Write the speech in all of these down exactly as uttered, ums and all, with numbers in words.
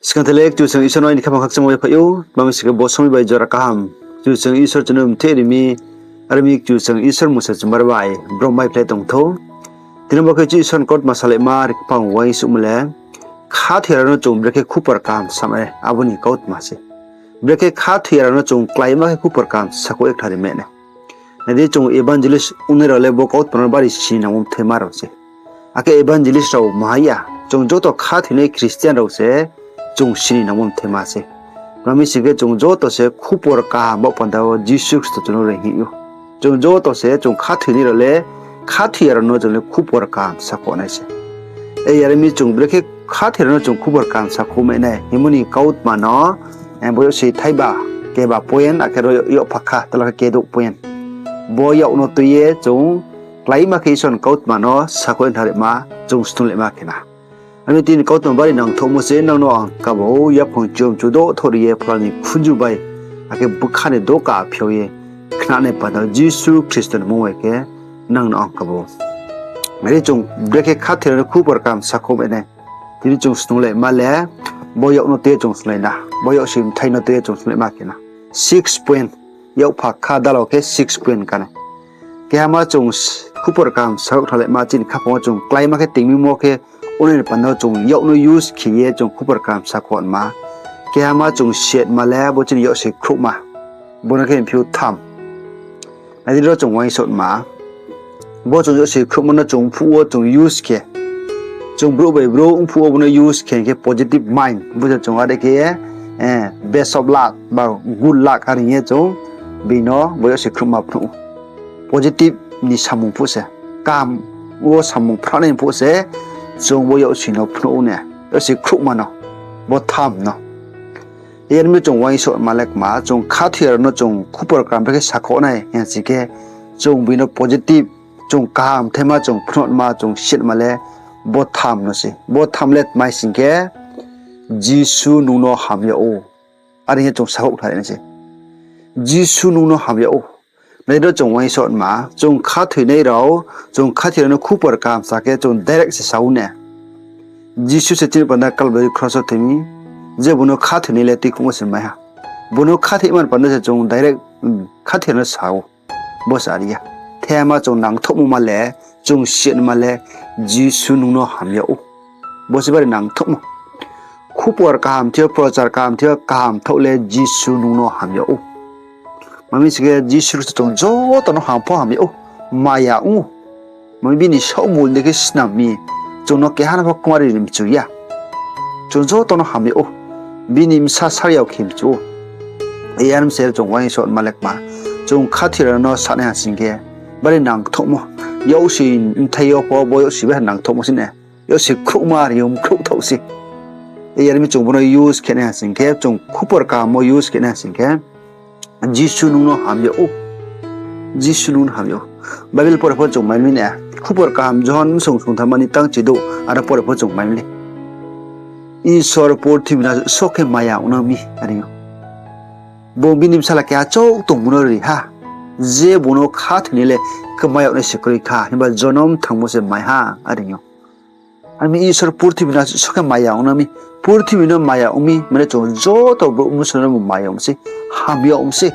Skang thai le Kchusoyang Isor no aini khaphang khakchangmo bai phai ou, tma mi sing khe bo somoi bai jora kaham Kchusoyang Isor chung no mtheh ri mi, are mi Kchusoyang Isor mungsa chumbar bai brom bai phlai tong thou. Tini bo khe Kchusoyang Isor ni kautma salaima ri kphang uaingsouhmo le, khathoi rao no chung brekhe khupor kaham samai, abo ni kautma se. Brekhe khathoi rao no chung kláima khe khupor kaham sakhouh ye khnari mai nai. Nai di, chung evangelist ongnai rao le bo kautma no bari sini nangmo mthaima rao se. Akhe evangelist rao maha ya, chung joto khathoinai Christian rao se chung sini nangmo mthaima se. Tma mi sing khe chung joto se khupor kaham baoh panda wo Jisu Khristo chung no reing hing ou. Chung joto se chung khathoinai rao le, khathoi ya rao no chung le khupor kaham sakhouh nai se. Ei, are mi chung brekhe khathoi rao no chung khupor kaham sakhouh mai nai hingmo ni kautma no, bo yag se thaiba, keba point, akhe ro yag phakha, tala khe kedouh point. Bo yag no tui ye chung kláima khe Isor ni kautma no sakhouh ye khnarima, chung snunglaima khe na. Ami tini kautma bari nangthouhmo se, nang no ang kabo ou, yaphang chum chudo thori ye phola ni khunju bai, akhe bkha ni doka phiao ye khnanai panda Jisu Khristo ni mmung bai khe nang no ang kabo ou. Are chung brekhe khathoi rao no khupor kaham sakhouh mai nai. Tini chung snunglaima le, bo yag no tui ye chung snunglai na, bo yag se mthai no tui ye chung snunglaima khe na. Six point, yag phakha dala khe six point kanai. Keha ma chung khupor kaham sakhouh khnalaima chini khaphang wo chung kláima khe tingmimo khe, ongnai ni panda wo chung yag no use khe ye chung khupor kaham sakhouh ma. Keha ma chung setma le bo chini yag se khruhma. Bo no khe mphiu tham. Nai di ro chung uaingsouhma. Bo chung yag se khruhma no chung mphuh wo chung use khe, chung brouh bai brouh mphuh wo bo no use khe hing khe positive mind. Bo se chung are khe, best of luck ba good luck are hing ye chung bini bo yag se khruhma phnuh ou. Positive ni samung phuh se, kaham wo samung phrungnai phuh se, chung bo yag se no phnuh ou ne, yag se khruhma no, bo tham no. Yar mi chung uaingsouhma le kma, chung khathoi ya rao no chung khupor kaham brekhe sakhouh nai hing sing khe, chung bini positive, chung kaham thaima chung phnuhma, chung setma le bo tham no se. Bo tham le tma sing khe, Jisu nung no ham yag ou. Are hing ye chung sakhouh khnari nai se. Jisu nung no ham yag ou. Nai ro chung uaingsouhma, chung khathoinai rao, chung khathoi rao no khupor kaham sa khe chung direct se sa ou ne. Jisu se chini panda Kalbari kros wo thoi mi, je bung no khathoinai le tuikhouhmo se mai ha. Bung no khathoima ni panda se chung direct khathoi rao no sa ou. Bo se are ya. Thema chung nangthouhmo ma le, chung siatma le, Jisu nung no ham yag ou. Bo se bari nangthouhmo. Khupor kaham thing yo, prochar kaham thing yo, kaham thouh le Jisu nung no ham yag ou. Tma mi sing khe Jisu Khristo chung joto no ham pho ham yag ou, maya ong ou. Tma mi bini saohmul ni khe snam mi, chung no keha no pho kmari ri mchu ya. Chung joto no ham yag ou, bini bsa sar yag khe mchu ou. Yar mi se chung uaingsouhma le kma, chung khathoinai rao no sanai ha sing khe, bari nangthouhmo. Yag se mthai yo pho bo yag se bari nangthouhmo se ne. Yag se khruhma ri yo mkhruh thaoh se. Yar mi chung bo no use khe nai ha sing khe, chung khupor kaham wo use khe nai ha sing khe, Jisu nung no ham yag ou. Jisu nung no ham yag ou. Bible pore pho chung mai mi na, khupor kaham Johon bsong sungthamma ni tang chidouh, aro pore pho chung mai mi le. Isor purthimbi no so khe maya ong nang mi, are ou. Bung bini bsala keha chouh tongmo no ri ha. Je bung no khathoinai le kmai yag nai se kroi kha, himba jonom thangmo se mai ha, are ou. Are mi Isor purthimbi no so khe maya ong nang mi, purthimbi no maya ong mi, mane chung joto brouh mnusu no bung maya ong se, ham yag ong se.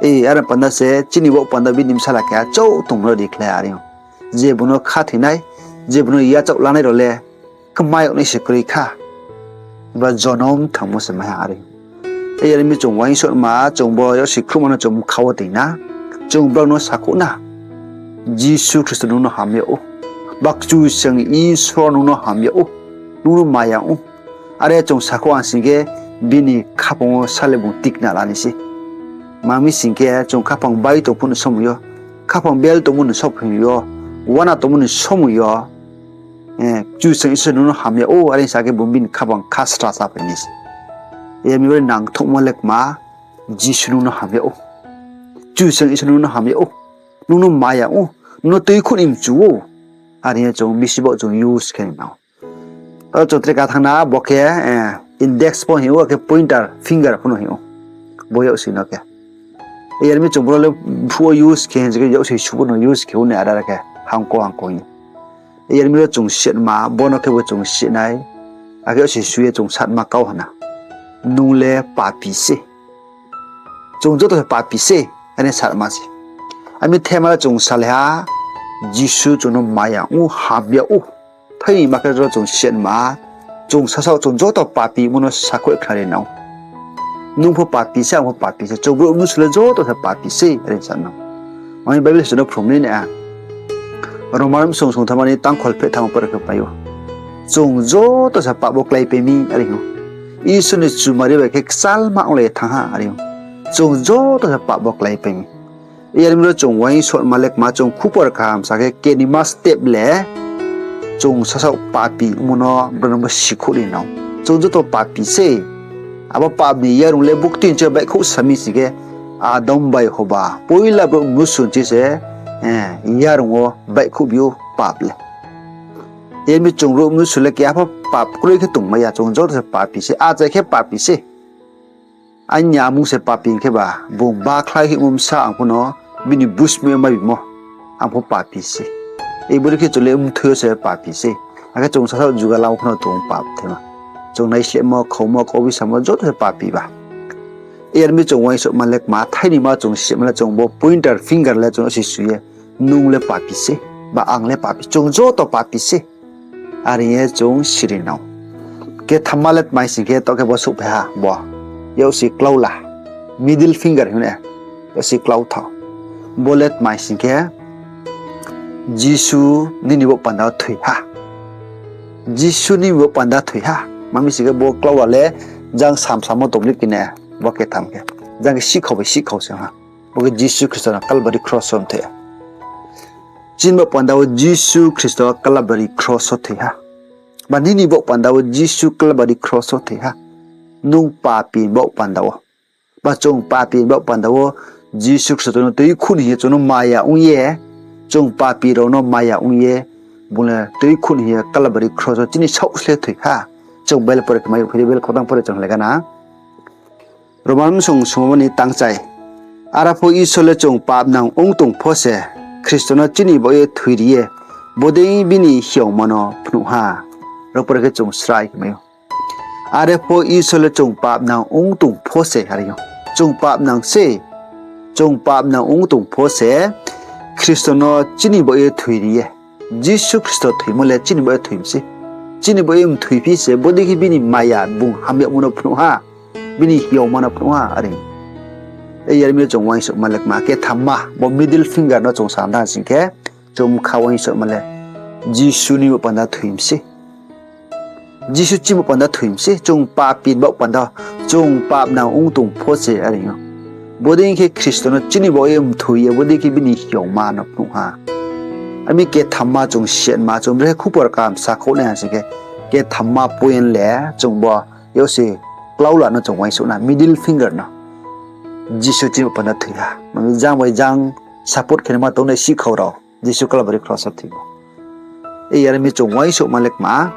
Are panda se chini bo panda bini bsala keha chouh tongmo no ri khlai, are ou. Je bung no khathoinai, je bung no yachaoh lanai rao le kmai yag nai se kroi kha, himba jonom thangmo se mai ha, are ou. Yar mi chung uaingsouhma, chung bo yag se khruhma no chung mkha wo tui na, chung brao no sakhouh na, Jisu Khristo nung no ham yag ou, ba Kchusoyang Isor nung no ham yag ou, nung no maya ou. Are chung sakhouh ha sing khe, bini khaphang wo sa le bung tikna la nai se. Tma mi sing khe chung khaphang bai tongphuh ni somoi yo, khaphang bel tongmo ni somoi yo, uana tongmo ni somoi yo, Kchusoyang Isor nung no ham yag ou, are sa khe bung bini khaphang khasra sa phai nai se. Yar mi bari nangthouhmo le kma, Jisu nung no ham yag ou. Kchusoyang Isor nung no ham yag ou. Nung no maya ou. Nung no tuikhouh ni mchu ou. Are hing ye chung bisi baoh chung use khe nai nang ou. Aro chung tre ka thanng na, bo khe index pho hing ou, akhe pointer finger pho no hing ou. Bo yag se no khe. Yar mi chung bo no le phuh wo use khe hing se khe yag se suh pho no use khe ou ni, are khe hangko hangko hing ou. Yar mi ro chung siatma, bo no khe bo chung siat nai. Akhe ose su ye chung satma kau ha na, nung le papi se. Chung joto se papi se, are satma se. Ami thema le chung salai ha, Jisu chung no maya ong ou, hamya ou. Thaini ma khe ro chung siatma, chung sasaoh chung joto papi mo no sakhouh khnari nang ou. Nung pho papi se, ang pho papi se, chung brouh mnusu le joto se papi se, are sa nang ou. Mami Bible se no phrung ni na, Roma msung sungthama ni tangkhol pheh thang pore khe pai ou. Chung joto se pap wo kláipai mi, are ou. Isor ni chumari bai khe kchalma onglai ye thanng ha, are ou. Chung joto se pap wo kláipai mi. Yar mi ro chung uaingsouhma le kma, chung khupor kaham sa khe kenima step le chung sasaoh papi ongmo no brao no bo sikhouh ni nang ou. Chung joto papi se. Abo pap ni yarung le bukti nche baihkhouh sami sing khe Adam bai Hoba poila brouh mnusu nchi se yarung wo baihkhouh bi ou pap le. Yar mi chung brouh mnusu le keha pho pap kroi khe tongmai ya, chung joto se papi se, achai khe papi se. Aini amung se papi hing khe ba, bung bakhlai hingmo bsa ang pho no bini buskang yo mai bimo, ang pho papi se. Bodei khe chung le mthoi yo se papi se. Akhe chung sasaoh juga lama pho no tong pap thema. Chung naislehmo, khaumo, kaubisamo joto se papi ba. Yar mi chung uaingsouhma le kma, thaini ma chung sima le chung bo pointer finger le chung ose su ye, nung le papi se, ba ang le papi, chung joto papi se. Are ye chung siri nang ou. Kethamma le tmai sing khe taoh khe bo souhphai ha bo. Yaksi klaula, middle finger hing ne, yaksi klauthao. Bo le tmai sing khe Jisu nini baoh panda wo thoi ha. Jisu nini baoh panda thoi ha. Mami sing khe bo klaula le jang samsamo tongli kine, bo ketham khe. Jang khe sihkhao bai sihkhao se ha. Bo khe Jisu Khristo no Kalbari kros wo thoi ha. Chini baoh panda wo Jisu Khristo Kalbari kros wo thoi ha. Ba nini baoh panda wo Jisu Kalbari kros wo thoi ha. Nung papi baoh panda wo, ba chung papi baoh panda wo Jisu Khristo chung no tuikhouh ni hing ye chung no maya ong ye, chung papi rao no maya ong ye, bung le tuikhouh ni hing ye Kalbari kros wo chini saohsle thoi ha. Chung Bible pore khe mai ou, phiri Bible kotang pore chung le gana. Roma msung sungmo ni tangchai. Are pho Isor le chung papnang ong tong pho se, Khristo no chini baoh ye thoi ri ye, bodei bini hiaoma no phnuh ha. Ro pore khe chung srai khe mai ou. Are pho Isor le chung papnang ong tong pho se, are ou. Chung papnang se, chung papnang ong tong pho se, Khristo no chini baoh ye thoi ri ye. Jisu Khristo thoimo le chini baoh ye thoi mi se. Chini baoh ye mthoiphi se, bodei khe bini maya bung hamyagmo no phnuh ha, bini hiaoma no phnuh ha, are. Yar mi chung uaingsouhma le kma, kethamma, bo middle finger no chung sa na sing khe, chung bkha uaingsouhma le, Jisu ni baoh panda thoi mi se. Jisu chini baoh panda thoi mi se, chung papi ni baoh panda, chung papnang ong tong pho se, are ou. Bodei khe Khristo no chini baoh ye mthoi ye, bodei khe bini hiaoma no phnuh ha. Ami kethamma chung siatma, chung brekhe khupor kaham sakhouh nai ha sing khe, kethamma point le chung bo yaksi klaula no chung uaingsouh na, middle finger no. Jisu chini baoh panda thoi ha. Mami jang bai jang support khe naima tongnai sihkhao rao, Jisu Kalbari kros wo thoi ou. Yar mi chung uaingsouhma le kma,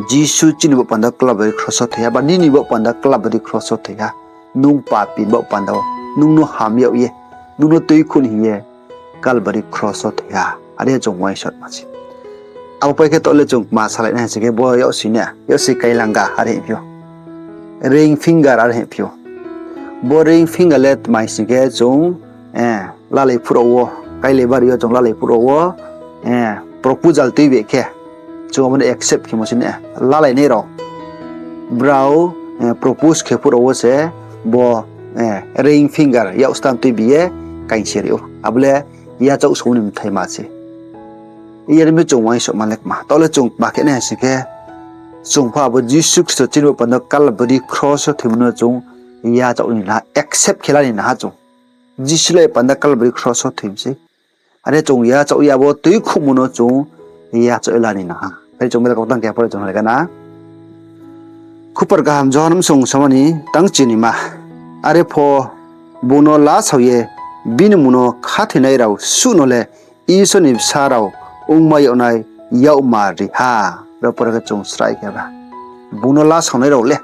Jisu chini baoh panda Kalbari kros wo thoi ha, ba nini baoh panda Kalbari kros wo thoi ha. Nung papi baoh panda wo, nung no hamyag ye, nung no tuikhouh ni hing ye, Kalbari kros wo thoi ha. Are chung uaingsouhma se. Abo pai khe taoh le chung kma salai nai ha sing khe bo yaksi ne, yaksi kailanga are hingphi ou. Ring finger are hingphi ou. Bo ring finger le tmai sing khe chung, lalai phuh rao wo, kailai bari yo chung lalai phuh rao wo, proposal tuibi khe, chung abo no accept khemo se ne, lalai nai rao. Brao propose khe phuh rao wo se bo ring finger yak stam tuibi ye kaing se ri ou. Abo le yachaoh song ni mthaima se. Yar mi chung uaingsouhma le kma, taoh le chung kma khe nai ha sing khe, chung pho abo Jisu Khristo chini baoh panda Kalbari kros wo thoimo no chung yachaoh ni na, accept khe la ni na ha chung. Jisu le panda Kalbari kros wo thoi mi se. Are chung yachaoh ye abo tuikhouhmo no chung yachaoh la ni na ha. Phai chung Bible kotang khe pore chung le gana. Khupor kaham Johon msung sungmo ni tangchinima. Are pho bung no lasao ye bini mmung no khathoinai rao suh no le Isor ni bsa rao ongmai yag nai yakmar ri ha. Ro pore khe chung srai khe ba, bung no lasaonai rao le,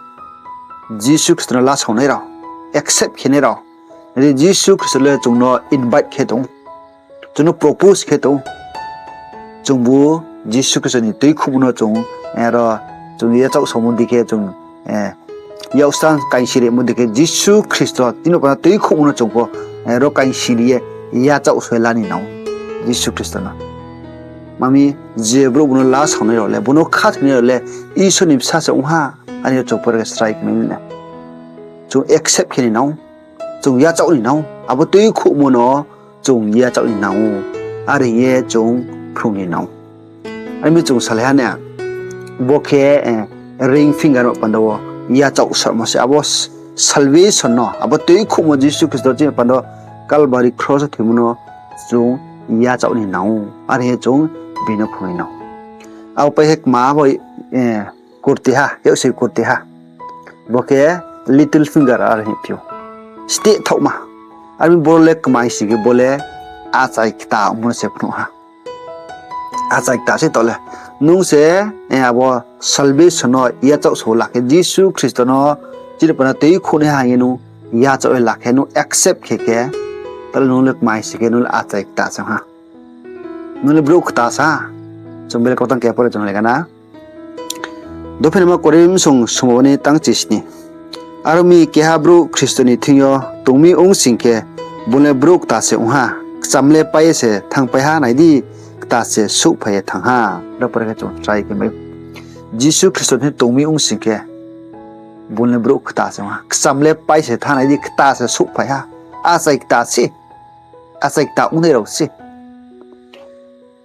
Jisu Khristo no lasaonai rao, accept khe nai rao, re Jisu Khristo le chung no invite khe tong, chung no propose khe tong. Chungbu Jisu Khristo ni tuikhouhmo no chung aro chung yachaoh somo dei khe chung, eh, yakstan kaingsi rimo dei khe Jisu Khristo chini panda tuikhouhmo no chung pho, eh, ro kaingsi ri ye yachaoh soi la ni nang ou. Jisu Khristo no. Mami je brouh bung no lasaonai rao le, bung no khathoinai rao le, Isor ni bsa se ong ha, are chung pore khe srai khe mai na. Chung accept khe ni nang ou, chung yachaoh ni nang ou, abo tuikhouhmo no chung yachaoh ni nang ou, are hing ye chung phrung ni nang ou. Are mi chung salai ha na, bo khe, eh, ring finger no panda wo yachaoh samo se, abo s-, salvation no, abo tuikhouhmo Jisu Khristo chini panda Calvary cross wo thoimo no chung yachaoh ni nang ou, are hing ye chung bini phrung ni nang ou. Abo pai khe kma bo, eh, kurtiha, yaksi kurtiha. Bo khe little finger are hing phi ou. Steh thaohma. Are mi bo le kmai sing khe bo le achai kta ongmo no se phnuh ha. Achai kta se taoh le. Nung se, eh, abo salvation no yachaoh soi la khe, Jisu Khristo no chini panda tuikhouhnaiha hing ye nung yachaoh ye la khe, nung accept khe khe, taoh le nung le kmai sing khe nung le achai kta se ong ha. Nung le brouh kta sa. Chung bele kautang khe pore chung le gana. Dophenaima Korinth bsong sungmo ni tang chisni. Aro mi keha brouh Khristo ni thing yo tong mi ong sing khe, bung le brouh kta se ong ha, kcham le pai ye se thanngpai ha, nai di, kta se souhphai ye thanng ha. Ro pore khe chung srai khe mai. Jisu Khristo ni thing yo tong mi ong sing khe, bung le brouh kta se ong ha, kcham le pai se thanng, nai di, kta se souhphai ha. Achai kta se, achai kta ongnai rao se.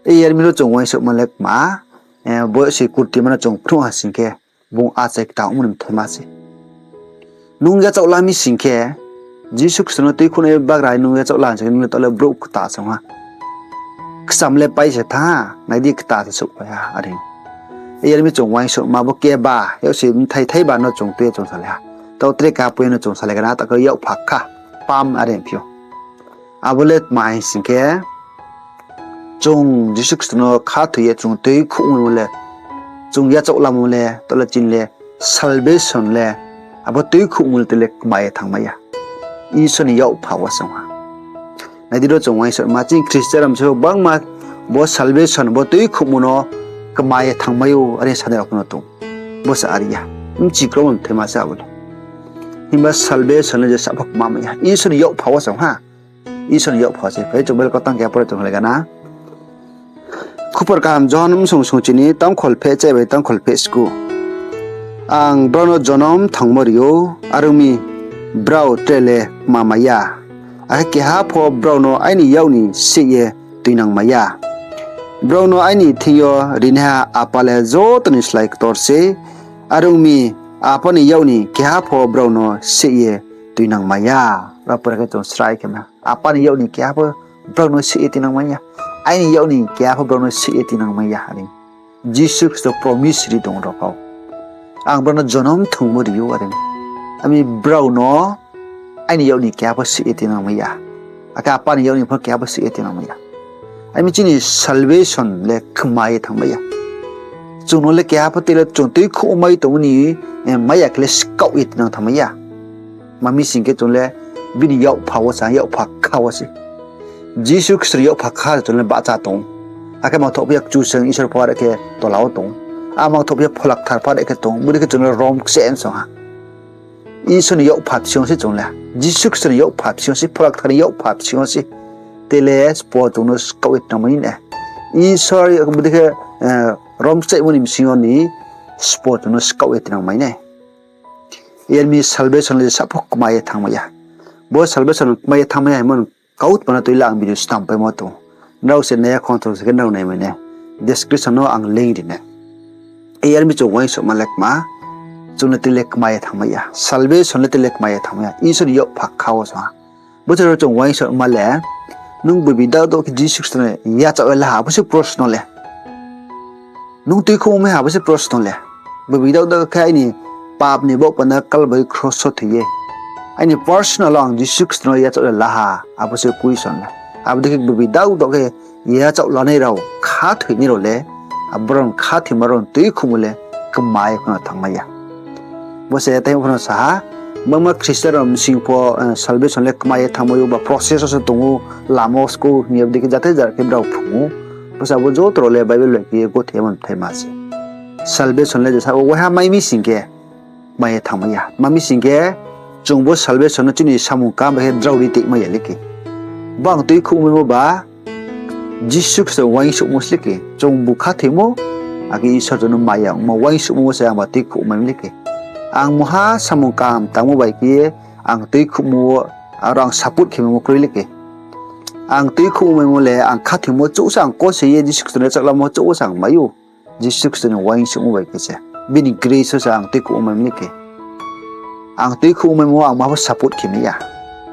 Iyar mi ro chung uaingsouhma le kma, eh, bo se kurtima no chung phnuh ha sing khe, bung achai kta ongmo ni mthaima se. Nung yachaoh la mi sing khe, Jisu Khristo no tuikhouhnai bagra nung yachaoh la sing khe, nung le taoh le brouh kta se ong ha. Kcham le pai se thanng ha, nai di, kta se souhphai ha, are. Iyar mi chung uaingsouhma bo keba, yaksi mthai thaiba no chung tui ye chung salai ha. Taoh tre kaha poi no chung salai gana, taoh khe yakpha kha, pam are phi ou. Abo le tma hing sing khe, chung Jisu Khristo no khathoi ye chung tuikhouhmo le, chung yachaoh lamo le, taoh le chini le salvation le, abo tuikhouhmo le tei le kma ye thanngmai ya. Isor ni yakpha wo se ong ha. Nai di ro chung uaingsouhma chini Christian rao se gbangma bo salvation, bo tuikhouhmo no kma ye thanngmai ou, are sanai rao pho no tong. Bo se are ya. Bchikromo mthaima se abo le. Himba salvation le je sahpho kma mai ya. Isor ni yakpha wo se ong ha. Isor ni yakpha se. Phai chung bele kautang khe pore chung le gana. Khupor kaham Johon bsong sungchini tangkhol pheh cheh bai tangkhol pheh sku. Ang brao no jonom thangmo ri ou, are ong mi brao tre le kma mai ya. Akhe keha pho brao no aini yak ni seh ye tuinang mai ya. Brao no aini thing yo rinaiha Apa le joto ni slái ktor sei, are ong mi Apa ni yak ni keha pho brao no seh ye tuinang mai ya. Ro pore khe chung srai khe ma. Apa ni yak ni keha pho brao no seh ye tuinang mai ya. Aini yak ni keha pho brao no seh ye tuinang mai ya, are. Jisu Khristo promise ri tong rao kau. Ang brao no jonom thangmo ri ou, are. Ami brao no aini yak ni keha pho seh ye tuinang mai ya. Akhe Apa ni yak ni pho keha pho seh ye tuinang mai ya. Ami chini salvation le kma ye thanngmai ya. Chung no le keha pho tei le chung tuikhouhmai tongmo ni, eh, mai ya khe le skaoh ye tuinang thanngmai ya. Mami sing khe chung le bini yakpha wo sa, yakpha kha wo se. Jisu Khristo ni yakpha kha chung le bahcha tong. Akhe mangthoh phi ya Kchusoyang Isor pho are khe tola wo tong. A mangthoh phi ya Phola Kthar pho are khe tong. Bodei khe chung le rom kcheh song ha. Isor ni yakpha bsing yo se chung le. Jisu Khristo ni yakpha bsing yo se, Phola Kthar ni yakpha bsing yo se. Tei le sbo chung no skaoh ye tuinang mai nai. Isor bodei khe, eh, rom kchehmo ni bsing yo ni sbo chung no skaoh ye tuinang mai nai. Iyar mi salvation le sahpho kma ye thanngmai ya. Bo salvation kma ye thanngmai ya hingmo kautma no tui le ang video snam paimo tong. Nrao se nai ya khong tong se khe nrao naimai nai. Description no ang link ri nai. Iyar mi chung uaingsouhma le kma, chung le tei le kma ye thanngmai ya. Salvation le tei le kma ye thanngmai ya. Isor ni yakpha kha wo sa. Bo se ro chung uaingsouhma le, nung bibidao do khe Jisu Khristo no yachaoh ye la ha, bo se proshno le. Nung tuikhouhmo mai ha, bo se proshno le. Bibidao do khe aini pap ni baoh panda Kalbari kros wo thoi ye, aini personal wo ang Jisu Khristo no yachaoh ye la ha, abo se question le. Abo dei khe bibidao do khe yachaoh lanai rao, khathoinai rao le, abrao khathoima rao tuikhouhmo le kma ye phano thanngmai ya. Bo se tei phano sa ha, gbangma Christian rao bsing pho, eh, salvation le kma ye thanngmai ou ba process wo se tong ou, lama wo sko hing ye abo dei khe jate jara khe brao phrung ou. Bo se abo joto rao le Bible bai khe ye gothe ye mthaima se. Salvation le jesa wo waiha mai mi sing khe, mai ye thanngmai ya. Tma mi sing khe, chung bo salvation no chini samung kaham bai khe drao ri tongmai ya le khe. Bo ang tuikhouh maimo ba, Jisu Khristo uaingsouhmo se le khe. Chung bu khathoimo, akhe Isor chung no maya ongmo uaingsouhmo se ang ba tuikhouh maimo le khe. Ang mungha samung kaham tangmo bai khe ye, ang tuikhouhmo wo, aro ang support khe maimo kroi le khe. Ang tuikhouh maimo le, ang khathoimo chouh se ang kose ye Jisu Khristo ni yachaoh lamo chouh wo se ang mai ou. Jisu Khristo ni uaingsouhmo bai khe se. Bini grace wo se ang tuikhouh maimo le khe. Ang tuikhouh maimo ang ma pho support khe mai ya.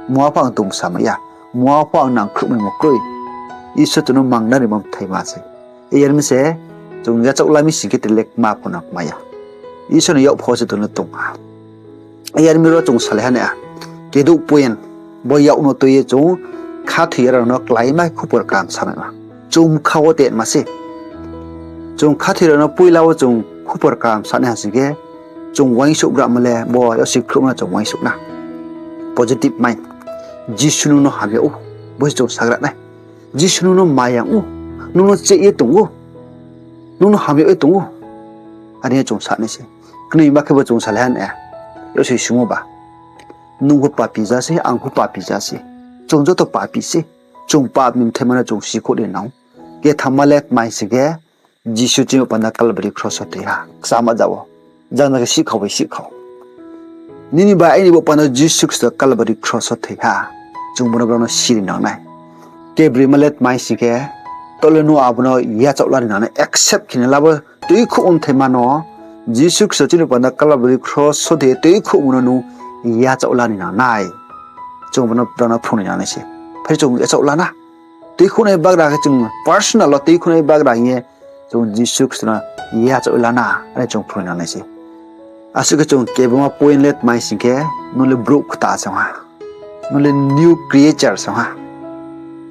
Mungha pho ang tongsa mai ya. Mungha pho ang nangkhruh maimo kroi. Isor chung no mangnarimo bthaima se. Iyar mi se, chung yachaoh la mi sing khe tre le kma pho no kma ya. Isor ni yak pho se chung no tong ha. Iyar mi ro chung salai ha nai a. Kedouh point, bo yak no tui ye chung khathoi ya rao no kláima khupor kaham sa nai ma. Chung bkha wo te ma se. Chung khathoi rao no poila wo chung khupor kaham sa nai ha sing khe, chung uaingsouh gramo le bo yasi khruhmo no chung uaingsouh na. Positive mind. Jisu nung no hamyag ou, bo se chung sagra nai. Jisu nung no mayang ou, nung no cheh ye tong ou, nung no hamyag ye tong ou. Are ye chung sa nai se. Knoi ma khe bo chung salai ha nai a. Yasi sumo ba. Nung pho papi ja se, ang pho papi ja se. Chung joto papi se. Chung pap ni bthaima no chung sikhouh ri nang ou. Kethama le tmai sing khe, Jisu chini panda Kalbari kros wo thoi ha, kchama ja wo. Jang jang khe sihkhao bai sihkhao. Nini bai aini bo panda Jisu Khristo Kalbari kros wo thoi ha. Chung bo no brao no siri nang nai. Kebroima le tmai sing khe, tole nung abo no yachaoh la ni nang nai, accept khe ni la bo tuikhouh bthaima no, Jisu Khristo chini panda Kalbari kros wo thoi ye tuikhouhmo no nung yachaoh la ni nang nai. Chung bo no brao no phrung ni nang nai se. Phai chung yachaoh la na. Tuikhouhnai bagra khe chung personal wo tuikhouhnai bagra hing ye chung Jisu Khristo no yachaoh la na, are chung phrung ni nang nai se. Asuh khe chung kebroima point le tmai sing khe, nung le brouh kta se ong ha. Nung le new creature se ong ha.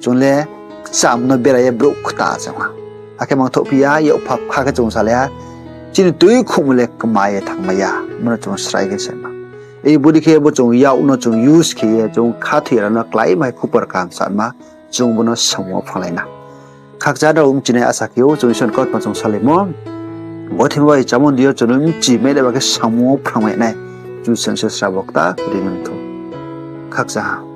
Chung le kcham no bera ye brouh kta se ong ha. Akhe mangthouh phi ya, yak pha kha khe chung salai ha. Chini tuikhouhmo le kma ye thanngmai ya, bo no chung srai khe se ma. Bodei khe bo chung yak no chung use khe ye, chung khathoi rao no kláima khupor kaham sanma, chung bo no samung wo phrunglai na. Khakchang rao bchinai asa khe ou, chung Isor ni kautma chung salaimo. Gothe bai chámo di yo chung no bchi mai nai ba khe samung wo phrunglai nai. Chung Isor srabo kta ri nang thou. Khakchang ha.